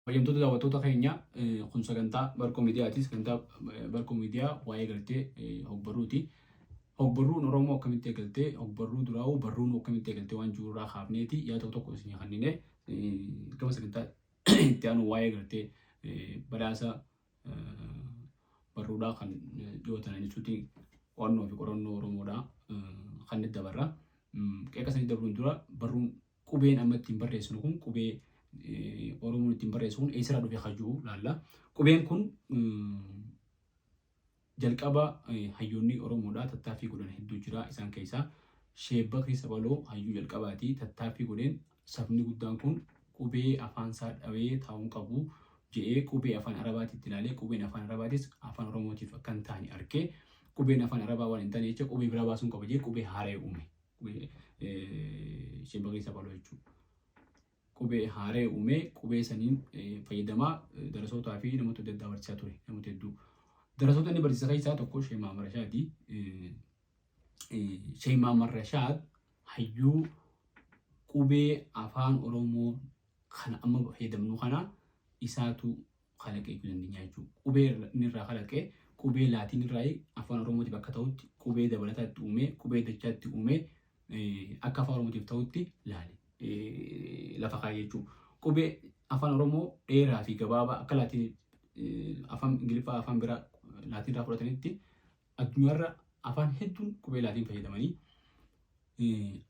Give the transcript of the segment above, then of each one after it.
Kabajamtoota daawwattoota keenya kun sagantaa Barkoo Miidiyaati. Sagantaa Barkoo Miidiyaa waa'ee galtee hogbarruuti. Hogbarruun Oromoo akkamitti eegaltee, hogbarruu duraa'uu barruun akkamitti eegaltee waan jiru irraa kaafneeti yaada tokko tokko isinii kennine gama sagantaa itti aanu waa'ee galtee badhaasa barruudhaa kan dhiyoo tana jechuuti qo'annoo fi qorannoo Oromoodhaa kan itti dabarra. Qeeqa sanii dabruun dura barruun qubeen amma ittiin barreessinu kun qubee Oromoon ittiin barreessu kun eessarraa dhufe kan jiru laalla. Qubeen kun jalqaba hayyoonni Oromoodhaa tattaaffii godhan hedduu jira. Isaan keessaa Sheek Bakrii Sabaloo hayyuu jalqabaati. Tattaaffii godheen sabni guddaan kun qubee afaan isaa dhabee taa'uu hin qabu jedhee qubee afaan Arabaatti itti ilaalee qubeen afaan Arabaatis afaan Oromootiif akka hin taane argee qubeen afaan Arabaa waan hin taane jecha qubee biraa baasuun qaba jedhee qubee haaraa uume. Qubee Sheek Bakrii Sabaloo jechuudha. Qubee haaree uumee qubee saniin fayyadamaa darasootaa fi namoota adda addaa barsiisaa ture namoota hedduu. Darasoota inni barsiisa keessaa tokko Sheek Mahammad Rashaadi. Sheek Mahammad Rashaad hayyuu qubee afaan Oromoo kana amma fayyadamnu kana isaatu kalaqe jechuu dandeenya jechuudha. Qubee inni irraa kalaqe qubee laatiin irraa afaan Oromootiif akka ta'utti qubee dabalataa itti uumee qubee dachaa itti uumee akka afaan Oromootiif ta'utti laale lafa kaa'e jechuudha. Qubee afaan Oromoo dheeraa fi gabaabaa akka laatiin afaan Ingiliffaa afaan biraa laatiin irraa fudhatanitti addunyaarra afaan hedduun qubee laatiin fayyadamanii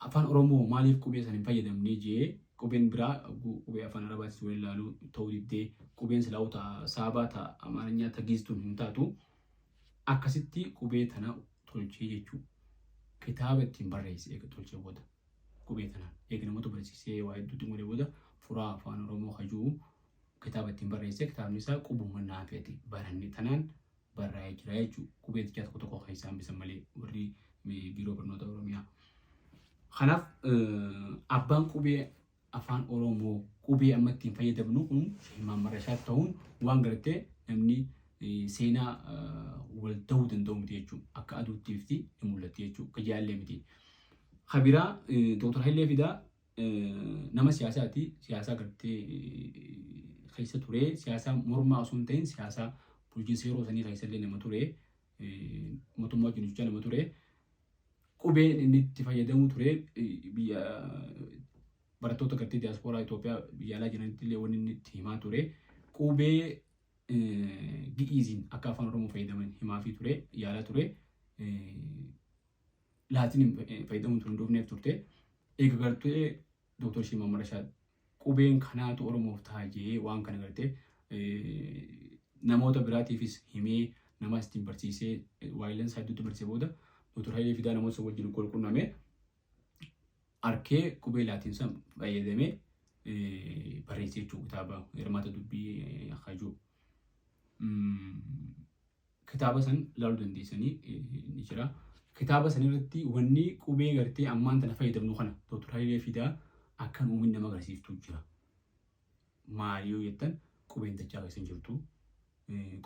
afaan Oromoo maaliif qubee san hin fayyadamne jee qubeen biraa qubee afaan Arabaatis wal ilaaluu ta'uu diddee qubeen silaa'u ta'a saabaa ta'a Amaarinyaa ta'a giiztuun hin taatu akkasitti qubee tana tolchee jechuudha. Kitaaba ittiin barreesse eega tolchee booda qubee tanaan eega namoota barsiisee waa hedduutti godhee booda furaa afaan Oromoo hajuu kitaaba ittiin barreesse kitaabni isaa qubuma naafeeti baranne tanaan barraa'ee jira jechuudha. Qubee xiqqaa tokko tokko keessaa hambisan malee warri biiroo barnoota Oromiyaa. Kanaaf abbaan qubee afaan Oromoo qubee amma ittiin fayyadamnu kun Sheek Mahammad Rashaad ta'uun waan gartee namni seenaa wal ta'uu danda'u miti jechuudha. Akka aduutti ifti ni mul'atti jechuudha. Akka jaallee miti. Kabiraa Dr. Hayilee Fidaa nama siyaasaati. Siyaasaa gartee keessa ture. Siyaasaa mormaa osoo hin ta'in siyaasaa bulchiinsa yeroo sanii keessa illee nama ture. Mootummaa wajjin hojjechaa nama ture. Qubeen inni itti fayyadamu ture biyya barattoota gartee diyaaspooraa Itoophiyaa biyya alaa jiranitti illee wanni inni itti himaa ture. Qubee Gi'iiziin akka afaan Oromoo fayyadaman himaafii ture yaalaa ture. Laatiin fayyadamuun tun hin dhufneef turte. Eega gartee Dr. Shiimaa Marashaa qubeen kanaatu Oromoof ta'a jee waan kana gartee namoota biraatiifis himee namaas ittiin barsiisee waayilan isaa hedduutti barsiisee booda Dr. Hayilee Fidaa namoota isa wajjin wal qunname arkee qubee laatiin san fayyadamee barreessee jechuudha kitaaba hirmaata dubbii hajuu. Kitaaba san ilaaluu dandeessanii ni jira. Kitaaba san irratti wanni qubee gartee ammaan tana fayyadamnu kana Dr. Hayilee Fidaa akkan uumin nama agarsiiftu jira. Maali yoo jettan qubeen dachaa keessa hin jirtu.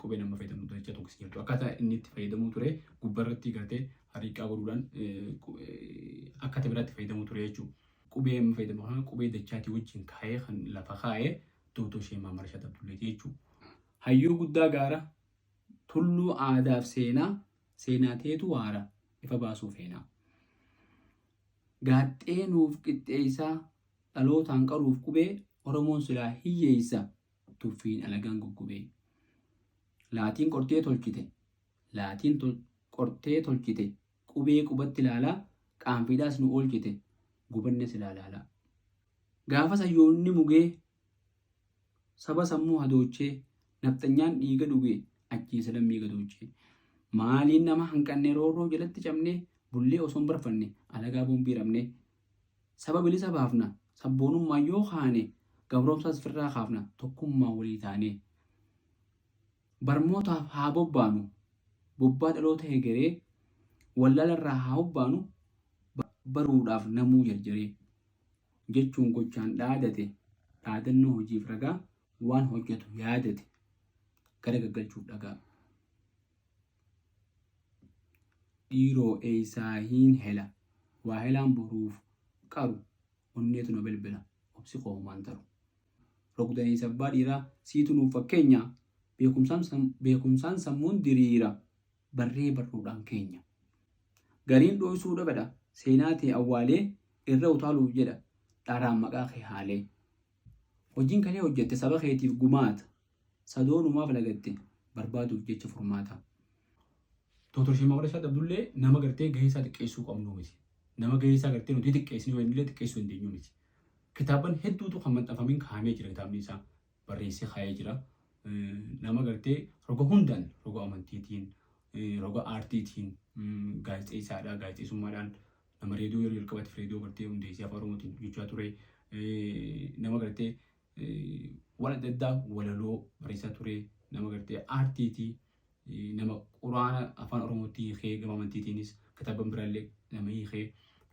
Qubeen amma fayyadamnu dachaa tokko keessa hin jirtu. Akkaataa inni itti fayyadamuu ture gubbarratti gartee hariiqaa godhuudhaan akkaataa biraatti fayyadamuu ture jechuudha. Qubee amma fayyadamu kana qubee dachaatii wajjin kaa'ee kan lafa kaa'ee Dr. Sheemaa Marashaat Abdulleeti jechuudha. Hayyuu guddaa gaara tulluu aadaaf seenaa seenaa teetu waara ifa baasuu feenaa. Gaaxxee nuuf qixxeessaa dhalootaan qaruuf qubee Oromoon silaa hiyyeessa tuffiin alagaan guggubee. Laatiin qortee tolchite laatiin qortee tolchite qubee qubatti ilaalaa qaanfiidhaas nu oolchite gubanne silaa laalaa. Gaafas hayyoonni mugee Saba sammuu hadoochee, nafxanyaan dhiiga dhuge, ajjeesa lammii gadoochee. Maaliin nama hanqanne roorroo jalatti cabnee, bullee osoo hin barfanne, alagaa boombii rabnee. Saba bilisa baafna, sabboonummaan yoo kaane, gabroomsaas firraa kaafna, tokkummaan walii taanee. Barmootaaf haa bobbaanu, bobbaa dhaloota hegeree, wallaalarraa haa hubbaanu, baruudhaaf namuu jarjaree. Jechuun gochaan dhaadate dhaadannoo hojiif ragaa waan hojjetu yaadate gara gaggalchuuf dhagaa. Dhiiroo eeysaa hiin hela waa helaan boruuf qaru onneetu na belbela obsi koo homaan taru. Rogdaneessa abbaa dhiiraa siitu nuuf fakkeenya. Beekumsaan sammuun diriira barree barruudhaan keenya. Gariin dhooysuudha fedha seenaa tee awwaalee irra utaaluuf jedha dharaan maqaa kee haalee. Hojiin kalee hojjette saba keetiif gumaata. Sadoonumaaf lagatte barbaaduuf jecha furmaata. Dr. Sheek Mahammad Rashaad Abdullee nama gartee gahee isaa xiqqeessuu qabnuu miti. Nama gahee isaa gartee nuti xiqqeessinee yoo jennellee xiqqeessuu dandeenyu miti. Kitaabban hedduutu kan maxxanfamin kaa'amee jira kitaabni isaa barreessee kaa'ee jira. Nama gartee roga hundaan roga amantiitiin roga aartiitiin gaazexeessaadha gaazexeessummaadhaan nama reediyoo yeroo jalqabaatiif reediyoo gartee hundeessee afaan oromootiin hojjechaa ture. Nama gartee waan adda addaa walaloo barreessaa ture nama gartee aartiitii nama quraana afaan oromootti hiikee gama amantiitiinis kitaaban biraallee nama hiikee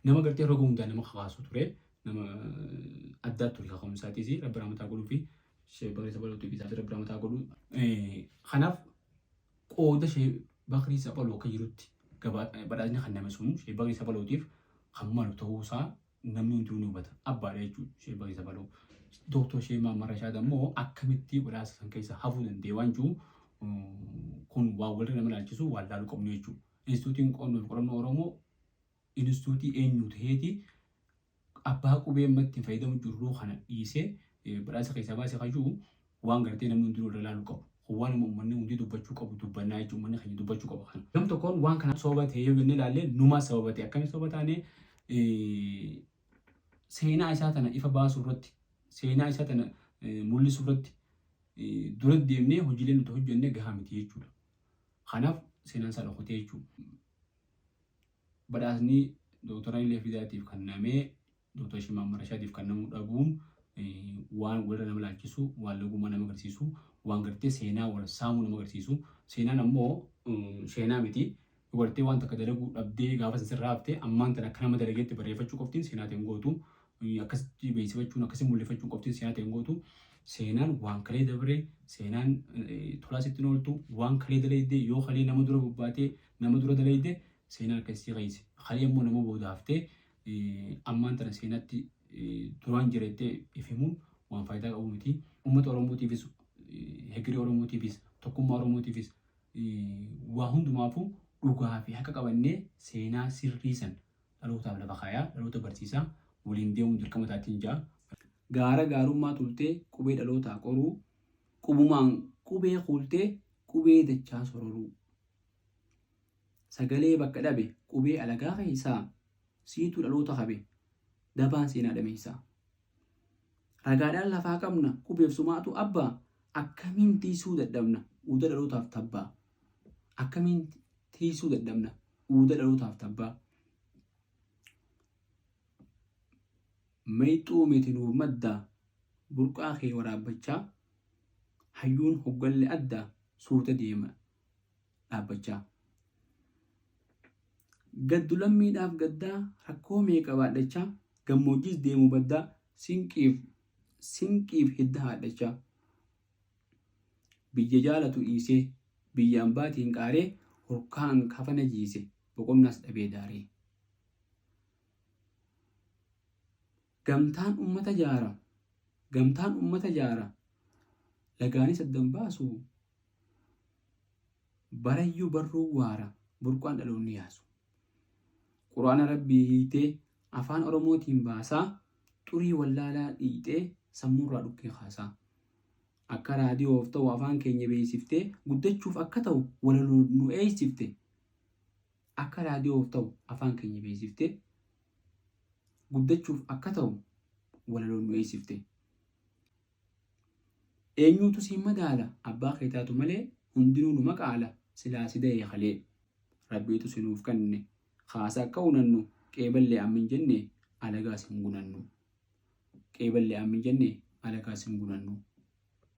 nama gartee roga hundaan nama kakaasu ture nama addaa ture kaka'umsaatiis rabbi rahmataa godhuu fi Sheek Bakrii Saphalootiif isaas rabbi rahmataa godhu. Kanaaf qooda Sheek Bakrii Saphaloo akka jirutti badhaasni kenname sun Sheek Bakrii Saphalootiif kan malu ta'uusaa namni hundinuu ni hubata. Abbaadha jechuudha Sheek Bakrii Saphaloo. Dooktor Sheek Mahammad Rashaad ammoo akkamitti badhaasa san keessa hafuu danda'e waan jiru kun waan walirra nama ilaalchisu waan laaluu qabnu jechuudha. Instituutiin Qo'annoo fi Qorannoo Oromoo instituutii eenyu ta'eeti abbaa qubee amma ittiin fayyadamu jirru kana dhiisee badhaasa keessaa baase kan jiru waan gartee namni hundinuu irra ilaaluu qabu. Kun waan uummanni hundi dubbachuu qabu dubbannaa jechuun uummanni keenya dubbachuu qaba kana. Gam tokkoon waan kana sababa ta'e yoo jennee ilaalle numaa sababa ta'e akkamitti sababa taane seenaa isaa tana ifa baasuu irratti seenaa isaa tana mul'isuu irratti dura deemnee hojiilee nuti hojjenne gahaa miti jechuudha. Kanaaf seenaan isaa dhokatee jechuudha. Badhaasni Dooktar Hayilee Fidaatiif kennamee Dooktar Shimaan Rashaadiif kennamuu dhabuun waan walirra nama laalchisu, waan logummaa nama agarsiisu, waan gartee seenaa wal saamuu nama agarsiisu. Seenaan ammoo seenaa miti. Gartee waan takka dalaguu dhabdee gaafa san sirraa hafte ammaan tana akka nama dalageetti barreeffachuu qoftiin seenaa ta'e hin gootu. Akkasitti beeksifachuun akkasitti mul'ifachuun qoftiin seenaa ta'e hin gootu. Seenaan waan kalee dabre, seenaan tolaa sitti hin ooltu, waan kalee dalayde yoo kalee nama dura bobbaatee nama dura dalayde seenaan akkasii keessa. Kalee immoo nama booda haftee ammaan tana seenatti duraan jira jettee if himuun waan faayidaa qabu miti. Uummata Oromootiifis, hegeree Oromootiifis, tokkummaa Oromootiifis waa hundumaafuu dhugaa fi haqa qabannee seenaa sirrii san dhalootaaf lafa kaayaa, dhaloota barsiisaa waliin deemuun dirqama taatiin ja'a. Gaara gaarummaa tultee qubee dhalootaa qoruu, qubumaan qubee kuultee qubee dachaa sororuu. Sagalee bakka dhabe qubee alagaa keessaa siitu dhaloota qabe dabaan seenaa dhameessaa. Ragaadhaan lafaa qabna qubeef sumaatu abbaa akkamiin tiisuu dadhabna uuda dhalootaaf tabbaa. Akkamiin tiisuu dadhabna uuda dhalootaaf tabbaa. Mayxuu miti nuuf maddaa burqaa kee waraabbachaa hayyuun hoggalle addaa suuta deema dhaabbachaa. Gaddu lammiidhaaf gaddaa rakkoo meeqa baadhachaa gammoojjiis deemu baddaa sinqiif sinqiif hidda haadhachaa. Biyya jaalatu dhiisee biyya ambaatiin qaaree hurkaan kafana jiise boqonnaas dhabee daaree. Gamtaan ummata jaara gamtaan ummata jaara lagaanis addan baasu Barayyuu barruun waara burqaan dhaloonni yaasu. Qur'aana Rabbii hiiytee afaan Oromootiin baasaa xurii wallaalaa dhiiyxee sammuurraa dhukkee kaasaa. Akka raadiyoof ta'u afaan keenya beeksiftee guddachuuf akka ta'u walaloo nu eeysifte. Akka raadiyoof ta'u afaan keenya beeksiftee guddachuuf akka ta'u walaloo nu eeysifte. Eenyuutu siin madaala abbaa kee taatu malee hundinuu numa qaala silaa si dayee kalee. Rabbiitu si nuuf kanne kaasa akka unannu qeeballee ammin jenne alagaas hin gunannu. Qeeballee ammin jenne alagaas hin gunannu.